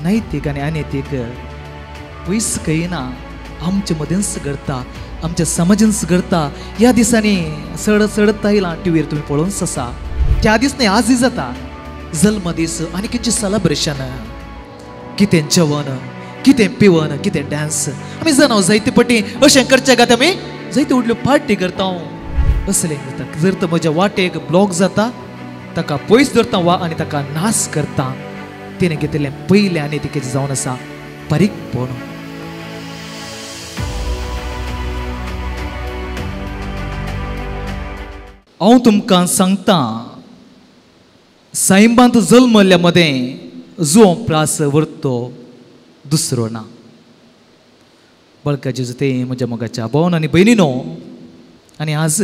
नैतीक आनी अनैतीक पयस कयना आमचे मदेंच घडता, आमच्या समाजांत घडता. ह्या दिसांनी सडत सडत आयलां टिवीर तुमी पळोवनच आसा. त्या दीस न्ही आजय जाता जल्मदीस आनी कितें सेलेब्रेशन, कितें जेवण, कितें पिवन, कितें डांस. आमी जाणां जायते पटी अशें करचे खातीर आमी जायते व्हडल्यो पार्टी करता. असलें जाता जर तर म्हज्या वाटेक ब्लॉक जाता ताका पयस धरता वा आनी ताका नाश करता. तिणें घेतिल्लें पयलें आनी तिकें जावन आसा बारीकपण. हांव तुमकां सांगता सायबांत जल्मल्ल्या मदें जुंव प्रास व्हरतो दुसरो ना. बळकाचे ते म्हज्या मोगाच्या भोवन आनी भयणीनो, आनी आज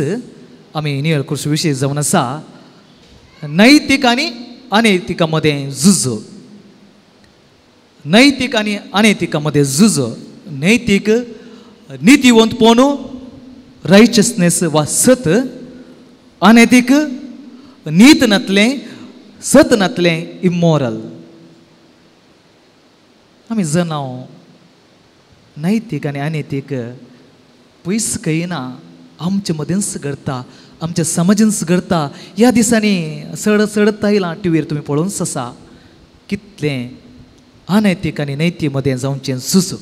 आमी निवळ कृशी विशय जावन आसा नैतीक आनी अनैतिका मदें झुज. नैतीक आनी अनैतिका मदें झुज. नैतीक नितीवंतपण, रायचसनेस वा सत. अनैतीक नीत नातलें, सत नातलें, इमोरल. आमी जनाव नैतीक आनी अनैतीक पयस कयना आमचे मदेंच घडता, आमच्या समाजांत घडता. ह्या दिसांनी सडत सडत आयलां टिवीर तुमी पळोवनच आसा कितलें अनैतीक आनी नैती मदें जावचें झूज.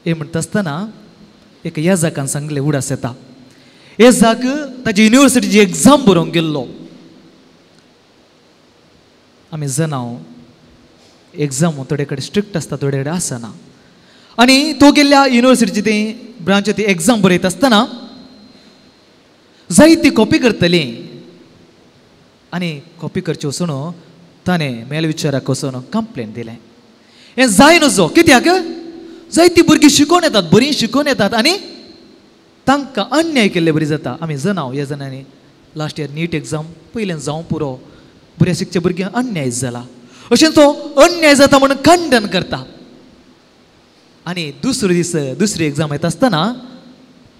हें म्हणटा आसतना एक याजाकान सांगलें उडास येता. येजाक ताजी युनिवर्सिटीची एग्जाम बरोवंक गेल्लो. आमी जनाव एग्जाम थोडे कडेन स्ट्रिक्ट आसता, थोडे कडेन आसना. आनी तो गेल्ल्या युनिवर्सिटीची ती ब्रांच ती एग्जाम बरयता आसतना जायती कॉपी करतली आनी कॉपी करची वचून ताणें मेलविचाराक वचून कंप्लेन दिलें. हें जाय नजो कित्याक जायती भुरगीं शिकोवन येतात, बरीं शिकोवन येतात आनी तांकां अन्याय केल्ले बरी जाता. आमी जनाव ह्या जाणांनी लास्ट इयर नीट एग्जाम पयलें जावं पुरो, बऱ्या शिकच्या भुरग्यांक अन्याय जाला. अशें तो अन्याय जाता म्हणून खंडन करता. आनी दुसरो दीस दुसरी एग्जाम येता आसतना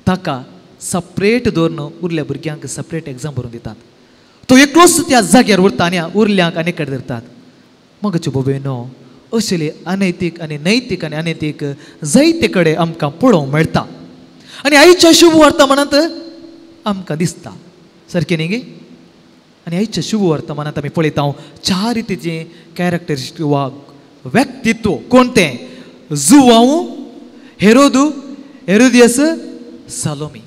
ताका सपरेट दवरून उरल्या भुरग्यांक सपरेट एग्जाम बरोवन दितात. तो एकलोच त्या जाग्यार उरता आनी उरल्यांक आनी कडेन धरतात. मगचे भोबेनो असले अनैतीक आनी नैतीक आनी अनैतीक जायते कडेन आमकां पळोवंक मेळटा. आनी आयच्या शुभ वर्तमानांत आमकां दिसता सारकें न्ही गे. आनी आयच्या शुभ वर्तमानांत आमी पळयता चार रितीचें कॅरेक्टरिस्टीक वा व्यक्तित्व. कोण तें? जुवांव, हेरोदू, हेरोदियस, सालोमी.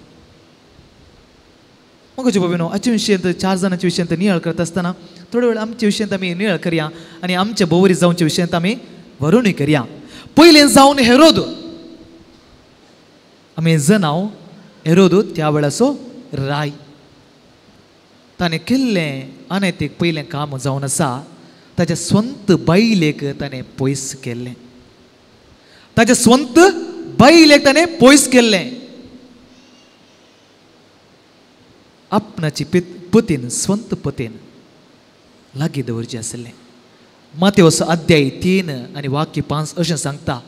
मगचे बाबीनो हाचे विशयांत चार जाणांच्या विशयांत नियाळ करता आसतना थोडे वेळ आमच्या विशयांत आमी नियाळ करया आनी आमच्या बोवरी जावच्या विशयांत आमी वरोवणी करया. पयलें जावन हेरोद. आमी जनाव हेरोद त्या वेळाचो राय. ताणें केल्लें अनैतीक पयलें काम जावन आसा ताच्या स्वंत बायलेक ताणें पयस केल्लें. ताच्या स्वंत बायलेक ताणें पयस केल्लें. आपणाची पतीन स्वंत पतीन लागीं दवरचें आशिल्लें. मातेवस अध्याय 3 आनी वाक्य 5 अशें सांगता,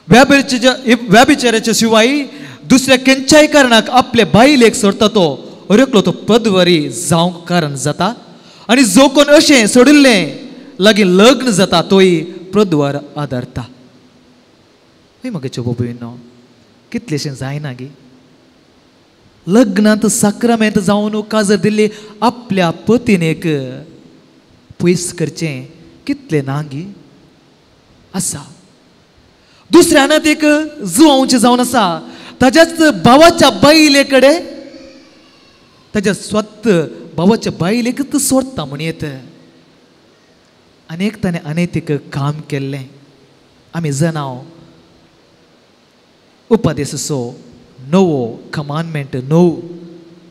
व्याभिचाराच्या शिवाय दुसऱ्या खंयच्याय कारणाक आपले बायलेक सोडटा तो अरेकलो तो पदवरी जावंक कारण जाता आनी जो कोण अशें सोडिल्लें लागीं लग्न जाता तोय प्रद्वार आदारता. हय म्हगे बाबूनो कितलेशें जायना गी लग्नांत साक्रामेंत जावन काजर दिल्ली आपल्या पतीनेक पयस करचें कितलें ना गी आसा. दुसऱ्या अनैतीक जुवांवचें जावन आसा ताज्याच भावाच्या बायले कडेन ताज्या स्वत भावाच्या बायलेकच सोडटा म्हणयेत. आनी एक ताणें अनैतीक काम केल्लें. आमी जनाव उपदेसाचो नवो कमांडमेंट 9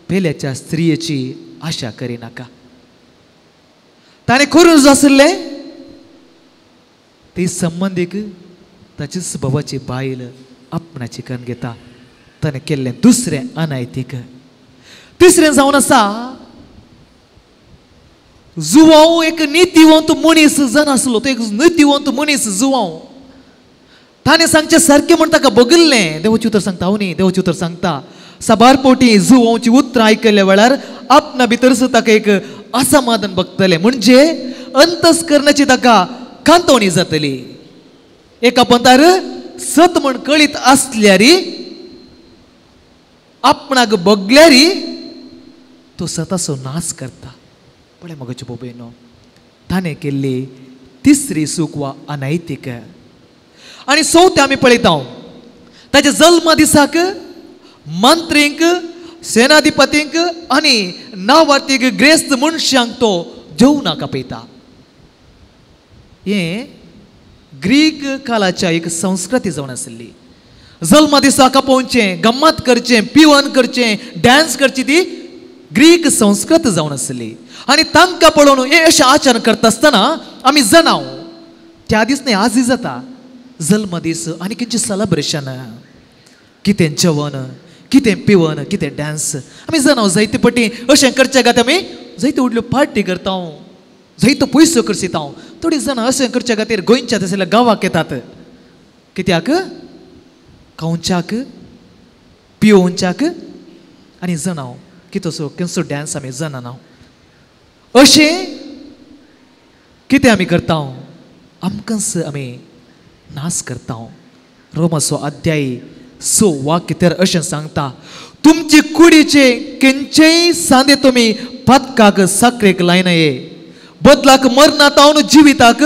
पेल्याच्या स्त्रियेची आशा करिनाका. ताणें करूंक आशिल्लें ती संबंदीक ताचीच भावाची बायल आपणाची करून घेता. ताणें केल्लें दुसरें अनैतीक. तिसरें जावन आसा जुवांव एक नितीवंत मनीस जन आसलो. तो एक नितीवंत मनीस जुवांव. ताणें सांगचें सारकें म्हण ताका बगल्लें. देवाचें उतर सांगता हांव न्ही, देवाचें उतर सांगता साबार पोटी जुवांवची उतरां आयकल्ल्या वेळार आपणा भितर ताका एक असमाधान बगतलें. म्हणजे अंतस्करणाची ताका कांतवणी जातली. एका पंथार सत म्हण कळीत आसल्यारी आपणाक बगल्यारी तो सताचो नाश करता. पळय मगोचे भोबेनो, ताणें केल्ली तिसरी चूक वा अनैतीक. आनी चवथें आमी पळयता ताच्या जल्मा दिसाक मंत्रींक, सेनाधिपतींक आनी नावार्थीक ग्रेस्त मनशांक तो जेवणाक आपयता. हें ग्रीक काळाच्या एक संस्कृती जावन आशिल्ली. जल्मा दिसाक आपोवचें, गम्मत करचें, पिवन करचें, डांस करची ती ग्रीक संस्कृत जावन आशिल्ली. आनी तांकां पळोवन हें अशें आचरण करता आसतना आमी जाणाव त्या दीस न्हय आजय जाता जल्म दीस आनी खंयचें सेलेब्रेशन, कितें जेवण, कितें पिवन, कितें डांस. आमी जाणाव जायते पटी अशें करचे खातीर आमी जायत्यो व्हडल्यो पार्टी करता, जायतो पयसो खर्चिता. थोडीं जाणां अशें करचे खातीर गोंयच्या तशें गांवाक येतात, कित्याक खावच्याक पिवोवच्याक. आनी जाणाव कितोसो केसो डांस आमी जाणा. अशें कितें आमी करता, आमकांच आमी नाश करता. रोमाचो अध्याय 6 वाक्य 13 अशें सांगता, तुमचे कुडीचे खंयचेय सांदे तुमी पातकाक साकरेक लायनाये, बदलाक मरणात तावन जिविताक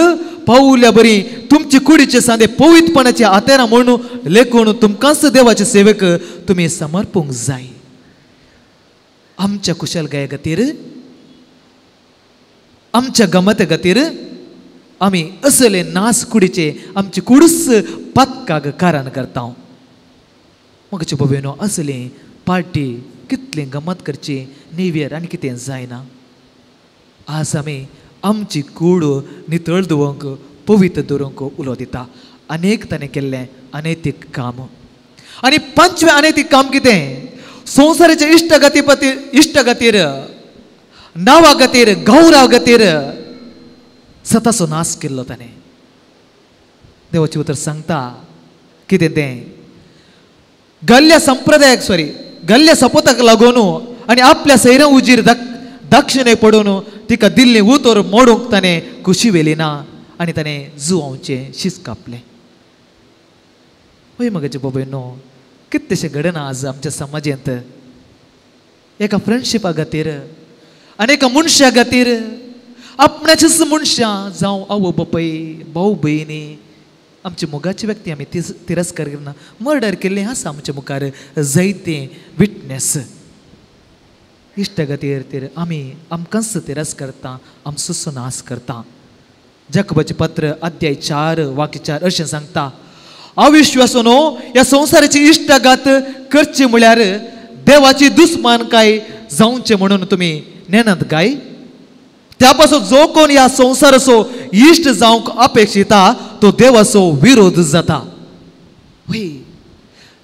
पावल्या बरी तुमचे कुडीचे सांदे पवित्रपणाचे आतेरां म्हणून लेखून तुमकांच देवाचे सेवेक तुमी समर्पूंक जाय. आमच्या कुशलकाये खातीर, आमच्या गमते खातीर आमी असले नास कुडीचे आमचे कुडूच पातकाक कारण करता. म्हाका भोबेनो असली पार्टी कितली गमत करची, न्यू इयर आनी कितें जायना. आज आमी आमची कूड नितळ दवरूंक, पवित्र दवरूंक उलो दिता. अनेक ताणें केल्लें अनैतीक काम. आनी पांचवें अनैतीक काम कितें, संवसाराच्या इश्टागतीर, नांवा खातीर, गौरवा खातीर सताचो नाश केल्लो ताणें. देवाचें उतर सांगता कितें तें, गल्ल्या संप्रदायाक सॉरी गल्ल्या सपोताक लागून आनी आपल्या सैरा उजीर दक्षिणे पडून तिका दिल्ली उतर मोडूंक ताणें खुशी व्हेली ना आनी ताणें जुवांचें शीस कापलें. हय म्हगेचे बाबय न्हू, कितलेशें घडना आज आमच्या समाजेंत. एका फ्रेंडशिपा खातीर आनी एका मनशा खातीर आपणाचीच मनशां जावं आवय बापाय, भाव भयणी, आमची मोगाची व्यक्ती आमी तिरस्कार करना, मर्डर केल्लें आसा आमच्या मुखार जायते विटनेस. इश्टा खातीर तर आमी आमकांच तिरस्कार करता, आमचोच नाश करता. जाकोबाचें पत्र अध्याय 4 वाक्य 4 अशें सांगता, अविश्वासो न्हू ह्या संवसाराची इश्टागात करची म्हळ्यार देवाची दुस्मान काय जावचें म्हणून तुमी नेनात काय? त्या पासून जो कोण ह्या संवसाराचो इश्ट जावंक अपेक्षिता तो देवाचो विरोध जाता. हय,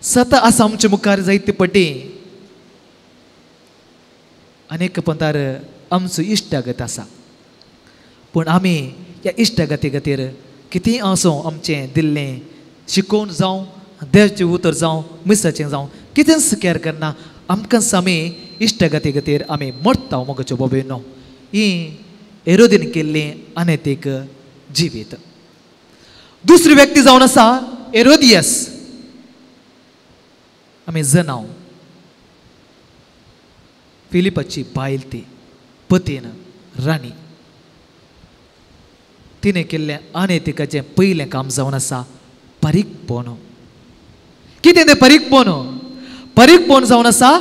सता आसा आमचे मुखार जायते पटी. अनेक पंथार आमचो इश्टागत आसा, पूण आमी ह्या इश्टागती खातीर कितेंय आसूं आमचें दिल्लें शिकोवन जावं, देवाचें उतर जावं, मिसाचें जावं, कितेंच कॅर करना. आमकांच आमी इश्टागती खातीर आमी मरता. मोगाच्यो बाबेनो, ही एरोदीन केल्लें अनैतीक जिवीत. दुसरी व्यक्ती जावन आसा एरोदियस. आमी जनाव फिलिपाची बायल, ती पतीन राणी, तिणें केल्लें अनैतिकाचें पयलें काम जावन आसा परीकपण. कितें तें परीकपण? परीकपण जावन आसा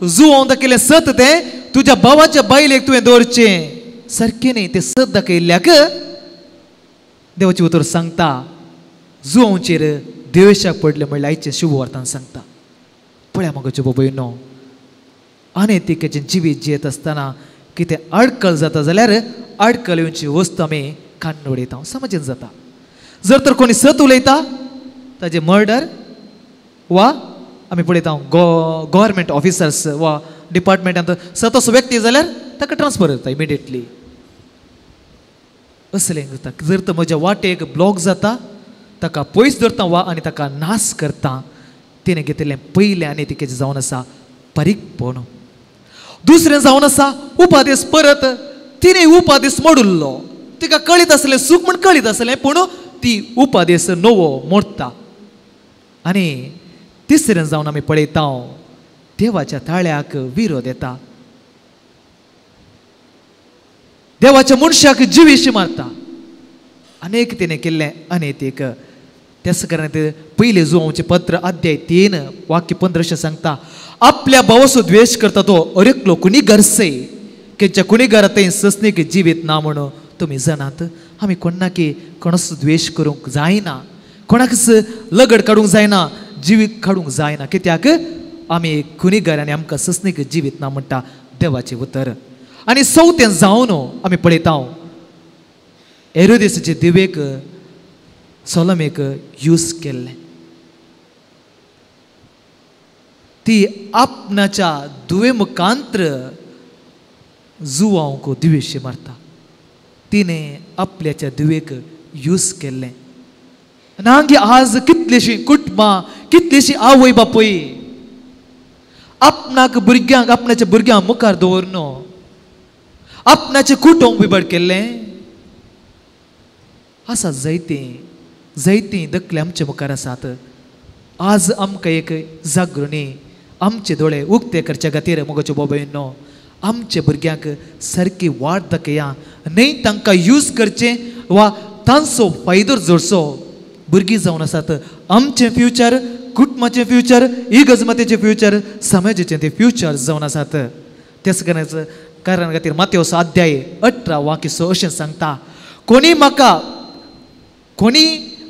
जुवान दाखयलें सत तें तुज्या भावाच्या बायलेक तुवें दवरचें सारकें न्ही. तें सत दाखयल्ल्याक देवाचें उतर सांगता जुवांचेर देवेशाक पडलें म्हणल्यार आयचें शुभवार्तान सांगता. पळया म्हगेच्यो बाबय न्हू, अनैतिकेचें जिवीत जियेत आसतना कितें आडकळ जाता जाल्यार आडकळ येवची वस्तू आमी काडून उडयता, समजून जाता. जर तर कोणी सत उलयता ताजें मर्डर वा आमी पळयता गव्हर्मेंट ऑफिसर्स वा डिपार्टमेंटांत सत असो व्यक्ती जाल्यार ताका ट्रान्सफर जाता इमिडिएटली. असलें जाता. जर तर म्हज्या वाटेक ब्लॉक जाता ताका पयस धरता वा आनी ताका नाश करता. तिणें घेतिल्लें पयलें आनी तिकेचें जावन आसा परीकपण. दुसरें जावन आसा उपादेस. परत तिणें उपादेस मोडिल्लो. तिका कळीत आसलें, सूख म्हण कळीत आसलें, पूण ती उपादेस नवो मोडटा. आनी तिसरें जावन आमी पळयता देवाच्या ताळ्याक विरोध येता, देवाच्या मनशाक जिवीशी मारता. अनेक तिणें केल्लें अनेक. त्याच कारणान पयलें जुवांचें पत्र अध्याय 3 वाक्य 15 सांगता, आपल्या भावाचो द्वेश करता तो अरेकलो कुणी गरसे केच्या कुणी घरांत ससनीक जिवीत ना म्हणून तुमी जाणात. आमी कोणाकी कोणाचो द्वेश करूंक जायना, कोणाकच लगड काडूंक जायना, जिवीत काडूंक जायना, कित्याक आमी कुणीगार आनी आमकां ससनीक जिवीत ना म्हणटा देवाचें उतर. आनी चवथें जावन आमी पळयता हेरोदेसाचे दिवेक सोलोमेक यूज केल्लें. ती आपणाच्या दुवे मुखांत्र जुवांक दिवेशी मारता. तिणें आपल्याच्या दुवेक यूज केल्लें. नांगी आज कितलीशीं कुटुंबां, कितलीशीं आवय बापूय आपणाक भुरग्यांक, आपणाच्या भुरग्यांक मुखार दवरन आपणाचें कुटुंब विबड केल्लें आसा. जायतीं जायतीं दखले आमचे मुखार आसात. आज आमकां एक जागृणी आमचे दोळे उक्ते करच्या खातीर मोगाच्यो बाबायनो आमच्या भुरग्यांक सारकी वाट दाखया, न्हय तांकां यूज करचें वा तांचो फायदो जोडचो. भुरगीं जावन आसात आमचें फ्युचर, कुटुंबाचें फ्युचर, इगजमातेचें फ्युचर, समाजाचें तें फ्युचर जावन आसात. त्याच कारण खातीर मातेवस अध्याय 18 वाक्य 6 अशें सांगता, कोणी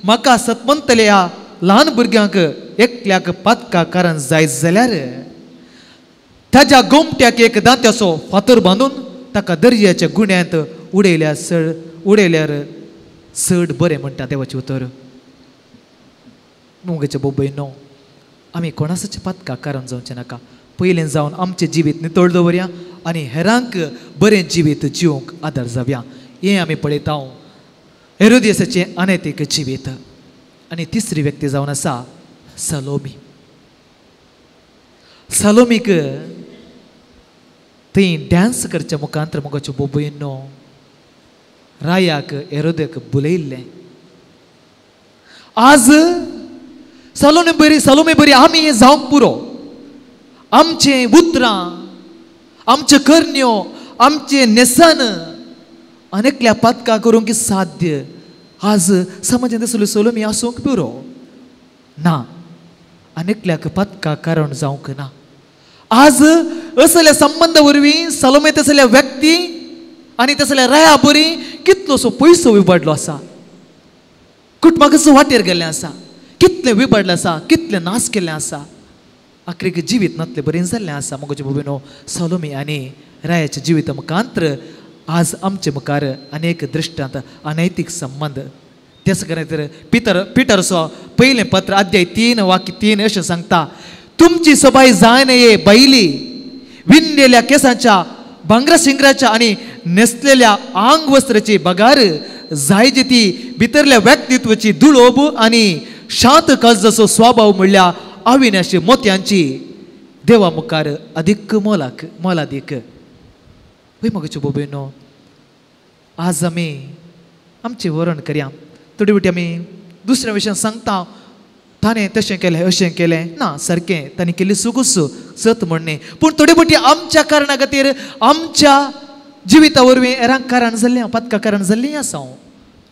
म्हाका सतमंतल्या ल्हान भुरग्यांक एकल्याक पातका कारण जायत जाल्यार ताज्या गोमट्याक एक दांत्याचो फातर बांदून ताका दर्याच्या गुण्यांत उडयल्यार चड बरें म्हणटा देवाचें उतर. मोगाचे बाबयनो, आमी कोणाचें पातका कारण जावचें नाका. पयलें जावन आमचें जिवीत नितळ दवरया आनी हेरांक बरें जिवीत जिवंक आदार जावया. हें आमी पळयता हेरोदियसाचें अनैतीक जिवीत. आनी तिसरी व्यक्ती जावन आसा सलोमी. सलोमीक थंय डांस करच्या मुखांतर मोगाच्यो बाबयनो रायाक हेरोदेक बुलयल्लें. आज सलोमी बरी आमी जावंक पुरो. आमचें उतरां, आमच्यो करण्यो, आमचें न्हेसन अनेकल्या पातकां करूंक साध्य. आज समाजांत आसलो सलोमी आसूंक पुरो ना, अनेकल्याक पातकां कारण जावंक ना. आज असल्या संबंद वरवीं सलोमी तसल्या व्यक्ती आनी तसल्या राया बरी कितलोसो पयसो विबाडलो आसा, कुटुंबाकच वाटेर गेल्लें आसा, कितलें विबाडलें आसा, कितलें नाश केल्लें आसा, आखरीक जिवीत नातलें बरें जाल्लें आसा. मोगाचे भोबेनो, सलोमी आनी रायाच्या जिविता मुखांत्र आज आमचे मुखार अनेक दृश्टांत अनैतीक संबंद. त्याच खातीर पिटरसो पयलें पत्र अध्याय 3 वाक्य 3 अशें सांगता, तुमची सबाय जायन ये बैली विणलेल्या केसांच्या भांगरा शिंगराच्या आनी न्हेसलेल्या आंगवस्त्राची बगार जायजे ती भितरल्या व्यक्तित्वाची दुळोब आनी शांत काळजाचो स्वभाव म्हणल्यार अविनाशी मोतयांची देवा मुखार अदीक मोलादीक. वय मोगाच्यो बाबयनो, आज आमी आमचें वरण करया. थोडे फावटी आमी दुसऱ्या विशयान सांगता ताणें तशें केलें अशें केलें ना, सारकें ताणें केल्ली सुकूच सत म्हणणें. पूण थोडे फावटी आमच्या कारणा खातीर आमच्या जिविता वरवीं हेरांक कारण जाल्लें, पातकां कारण जाल्लीं आसा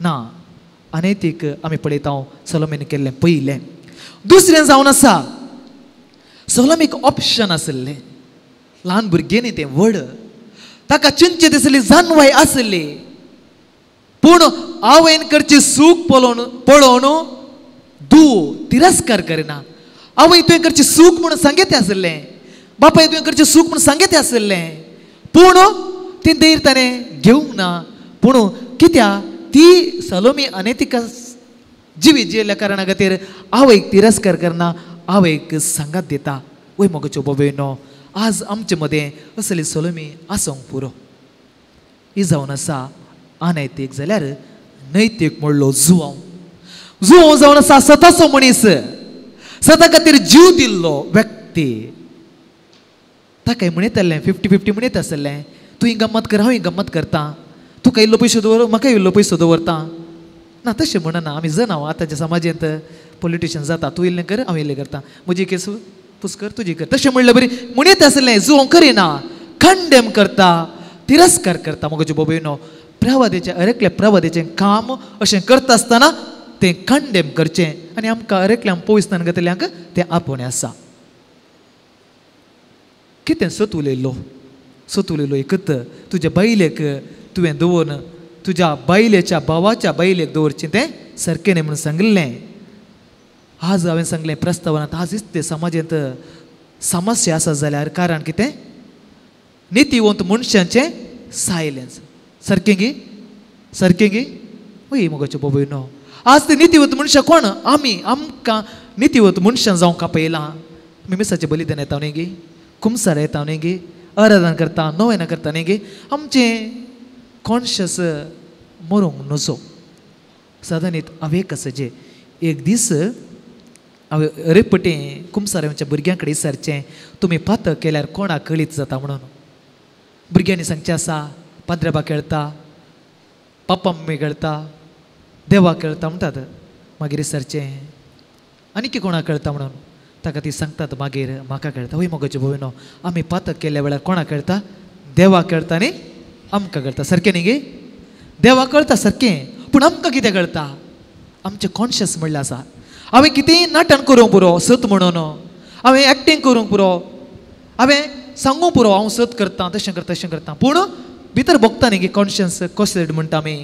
ना. अनैतीक आमी पळयता सलोमीन केल्लें पयलें. दुसरें जावन आसा सलोमीक ऑप्शन आशिल्लें, ल्हान भुरगें न्ही तें, व्हड, ताका चिंतचें दिसली जानवाय आशिल्ली, पूण आवयन करची सूख पळोवन दू तिरस्कार करिना. आवय तुवें करची सूख म्हणून सांगेत आशिल्लें, बापाय तुवें करची सूख म्हणून सांगेत आशिल्लें, पूण तें धैर्य ताणें घेवंक ना. पूण कित्याक ती सलोमी अनैतिक जिवीत जियेल्ल्या कारणा खातीर आवयक तिरस्कार करना, आवयक सांगात दिता. वय मोगाच्यो बाबयनो, आज आमचे मदें असली सलोमी आसूंक पुरो. ही जावन आसा अनैतीक जाल्यार नैतीक म्हणलो जुवांव. जुवांव जावन आसा सताचो मनीस, सता खातीर जीव दिल्लो व्यक्ती. ताकाय म्हणयतालें 50-50 म्हणयत आसलें, तूं ही गम्मत कर हांव ही गम्मत करता, तुका इल्लो पयशो दवर, म्हाका इल्लो पयसो दवरता ना, तशें म्हणना. आमी जाणां आतांच्या समाजांत पॉलिटिशन जाता, तूं इल्लें कर हांव इल्लें करता, म्हजी केस पुस कर तुजी कर, तशें म्हणलें बरी म्हणीत आसलें जुवों करिना, कंडेम करता, तिरस्कार करता. म्हज्या बाबयनो प्रवादेचें अरेकल्या प्रवादेचें काम अशें करता आसतना तें कंडेम करचें आनी आमकां अरेकल्या पविस्तान घेतल्यांक तें आपोवणें आसा. कितें सत उलयल्लो, सत उलयलो एकत तुज्या बायलेक तुवें दवरून तुज्या बायलेच्या भावाच्या बायलेक दवरचें तें सारकें न्ही म्हणून सांगिल्लें. आज हांवें सांगलें प्रस्तावनांत, आज इतलें समाजांत समस्या आसा जाल्यार कारण कितें? नितीवंत मनशांचें सायलेन्स. सारकें गी? सारकें गी? वय मोगाच्यो बाबयनो, आज ते नितीवंत मनशां कोण? आमी. आमकां नितीवंत मनशां जावंक आपयलां. आमी मिसाचें बलिदान येता न्ही गी, कुमसार येता न्ही गी, आराधना करता, नोवेना करता न्ही गी, आमचें कॉन्शियस मरूंक नजो. सादारणीत अवेक आसा जे एक दीस हांवें रेपटे कुमसारांच्या भुरग्यां कडेन विचारचें, तुमी पातक केल्यार कोणाक कळीत जाता म्हणून. भुरग्यांनी सांगचें आसा, पाद्रेबा खेळटा, पापा मम्मी खेळटा, देवा खेळटा म्हणटात. मागीर विचारचें आनी कोणाक खेळटा म्हणून, ताका ती सांगतात मागीर म्हाका खेळटा. वय मोगाच्यो भोयनो, आमी पातक केल्या वेळार कोणाक खेळटा? देवा खेळटा न्ही आमकां कळटा. सारकें न्ही गे? देवा कळटा सारकें, पूण आमकां कितें कळटा? आमचें कॉन्शियस म्हणल्यार आसा. हांवें कितेंय नाटन करूंक पुरो सत म्हणून, हांवें एक्टींग करूंक पुरो, हांवें सांगूंक पुरो हांव सत करता, तशें करता, तशें करता, पूण भितर भोगता न्ही गे कॉन्शियस कॉन्सिड म्हणटा आमी,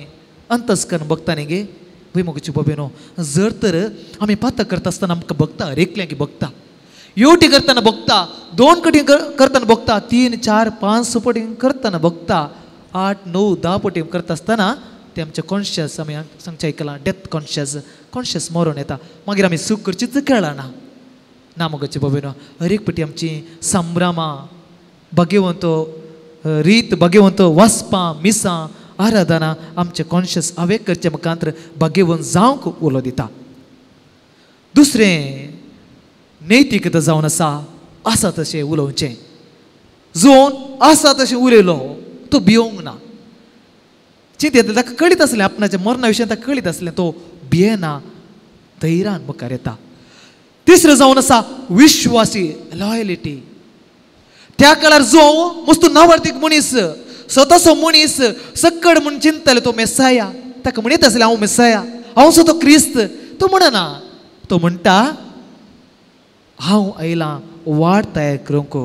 अंतस्करण भोगता न्ही गे. वय मोगाच्यो बाबेनो, जर तर आमी पातक करता आसतना आमकां भोगता, अरेकल्यांक भोगता, येवटी करतना भोगता, दोन कटी करतना भोगता, 3 4 5 पटी करतना भोगता, 8 9 10 पटी करता आसतना ते आमचें कॉन्शियस आमी सांगचें आयकलां, डेथ कॉन्शियस, कॉन्शियस मरोन येता. मागीर आमी चूक करचीच कळना ना. मोगाच्यो बाबेनो, हर एक पटी आमची संभ्रमां, भाग्यवंत रीत, भाग्यवंत वाचपां, मिसां, आराधना आमचें कॉन्शियस अवेक करचें मुखांतर भाग्यवंत जावंक उलो दिता. दुसरें नैतिकता जावन आसा, आसा तशें उलोवचें. जोन आसा तशें उलयलो तो भियोंक ना. चिंतें ताका कळीत आसलें, आपणाच्या मरणा विशयान ताका कळीत आसलें, तो भियेना, धैर्यान मुखार येता. तिसरें जावन आसा विश्वासी, लॉयलिटी. त्या काळार जो मस्त नावार्थीक मनीस, स्वताचो मनीस सक्कड म्हूण चिंतताले तो मेसाया, ताका म्हणीत आसलें हांव मेसाया, हांव सो तो क्रिस्त. तो म्हणना, तो म्हणटा हांव आयलां वाट तयार करूंक,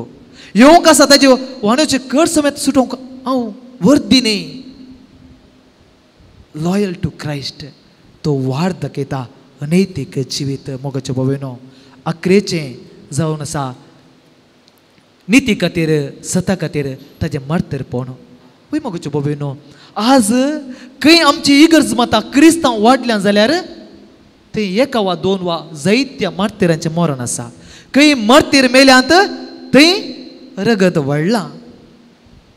येवंक आसा ताजे वाण्याचे कर समेत सुटोवंक हांव वर्दी न्ही. लॉयल टू क्रायस्ट, तो वाट दाखयता. अनैतीक जिवीत मोगाच्यो बाबेनो, आक्रेचें जावन आसा निती खातीर, सता खातीर ताजें मार्तरपण. वय मोगाच्यो बाबेनो, आज खंय आमची इगर्ज माता क्रिस्तांव वाडल्या जाल्यार ते एका वा दोन वा जायत्या मार्तिरांचें मरण आसा. खंय मार्तीर मेल्यांत थंय रगत वाडलां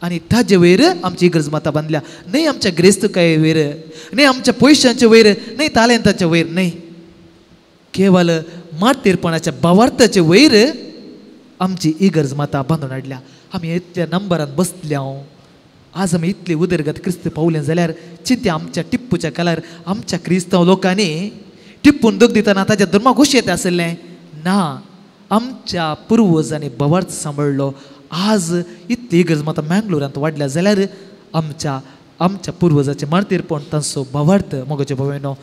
आनी ताजे वयर आमची इगर्ज माता बांदल्या. न्हय आमच्या ग्रेस्तकाये वयर, न्हय आमच्या पयशांचे वयर, न्हय तालेंताचे वयर, न्हय, केवल मार्तीरपणाच्या भावार्थाचे वयर आमची इगर्ज माता बांदून हाडल्या. आमी इतल्या नंबरान बसल्या, आज आमी इतली उदरगत क्रिस्त पावले जाल्यार चिंत्या आमच्या टिप्पूच्या काळार आमच्या क्रिस्तांव लोकांनी टिप्पून दुख दितना ताच्या धर्माक खोशी येता आसलें ना. आमच्या पुर्वजांनी भावार्थ सांबाळ्ळो. आज इतली इगर्ज माता मँगलोरांत वाडल्या जाल्यार आमच्या आमच्या पुर्वजाचें मार्तीरपण, तांचो भावार्थ. मोगाच्यो भावनो,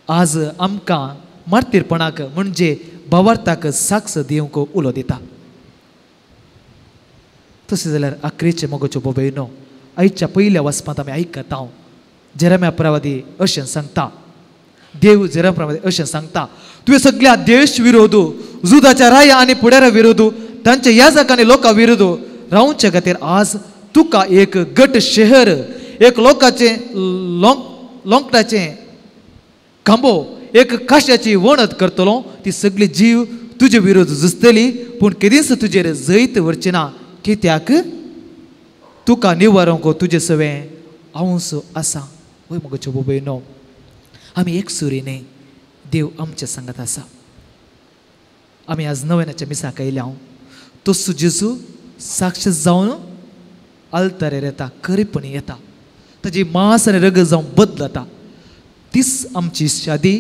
आज आमकां मार्तीरपणाक म्हणजे भावार्थाक साक्ष दिवंक उलो दिता. तशें जाल्यार आक्रेचे मोगाच्यो बाबयनो, आयच्या पयल्या वाचपांत आमी आयकता हांव जेरेम्या प्रवादी अशें सांगता, देव जेरेम्या प्रवादी अशें सांगता, तुवें सगळ्या देश विरोध, जुदाच्या राया आनी पुढाऱ्या विरोध, तांच्या याजक आनी लोकां विरोध रावचे खातीर आज तुका एक गट शहर, एक लोकाचें लोंकटाचें खांबो, एक काश्याची वणत करतलो. ती सगळी जीव तुजे विरोध झुजतली, पूण केदींच तुजेर जैत व्हरची ना. कित्याक तुका निवारूंक तुजे सवें हांवस आसा. वय मोगाच्यो बाबयनो, आमी एक सुरी न्ही, देव आमचे सांगत आसा. आमी आज नव्याच्या मिसाक आयल्या. हांव तसो जेजू साक्ष जावन आल्तारेर येता, खरेपणी येता. ताजी मांस आनी रगत जावन बदलता. तीच आमची शादी,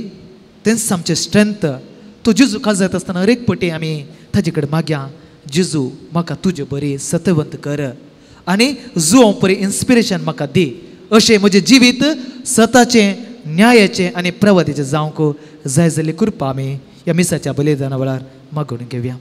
तेंच आमचें स्ट्रेंथ. तो जेजू काजायत आसतना हर एक पटी आमी ताजे कडेन मागया, जेजू म्हाका तुजे बरी सतवंत कर आनी जुवों परी इन्स्पिरेशन म्हाका दी, अशें म्हजें जिवीत सताचें, न्यायाचें आनी प्रवतीचें जावंक जाय जाल्ली कृपा आमी ह्या मिसाच्या बलिदाना वेळार मागून घेवया.